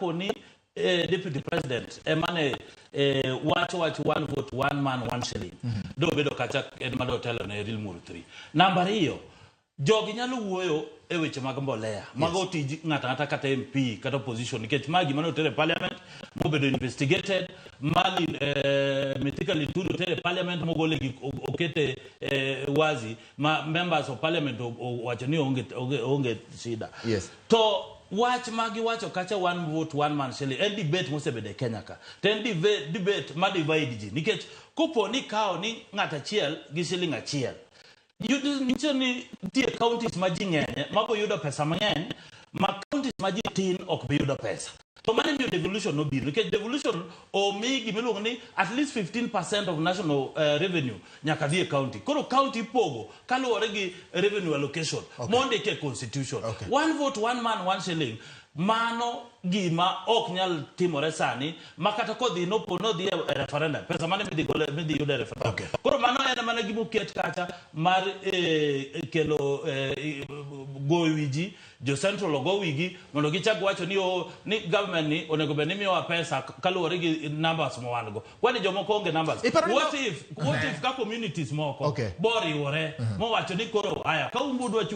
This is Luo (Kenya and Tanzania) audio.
Kapo ni deputy president emane wacho wach one vote, one man, one shilling, dobedo kacha en ma dotelo ne Limuru 3. Namba 2, jogi nyalo wuoyo e weche mag mbolea. Mago tij ng'ato ang'ata, kata MP kata opposition, nikech ma gima ne oter e parliament mobedo investigated. Mali Mithika Linturi oter e parliament mogole gi okete wazi ma members of parliament owacho ni onge shida. To wach ma giwacho kacha, one vote, one man shilling, en debate mosebedo e Kenya ka, to en debate ma divide ji, nikech kopo ni kawo ni ng'at achiel gi shilling achiel, nyiso ni nitie counties ma ji ng'enye mabo yudo pesa mang'eny, ma counties ma ji tin ok bi yudo pesa. To mano miyo devolution nobiro, nikech devolution omi gimiluongo ni at least 15% of national revenue nyaka dhi e county. Koro county ipogo kaluwore gi revenue allocation mondiki e constitution. One vote, one man, one shilling, mano gima ok nyal timore sani, ma kata kodhi nopo nodhi e referendum, pesa mane midhi gole midhi yudo e referendum? Koro mano en mana gimoket kacha mar kelo goyo wi ji. Jo central ogo wigi mondo gichak wacho ni o ni government ni onego bed ni miyowa pesa kaluwore gi numbers ma wan go, kwani jomoko onge numbers. What if ka communities moko boriwore mowacho ni koro aya ka un budwa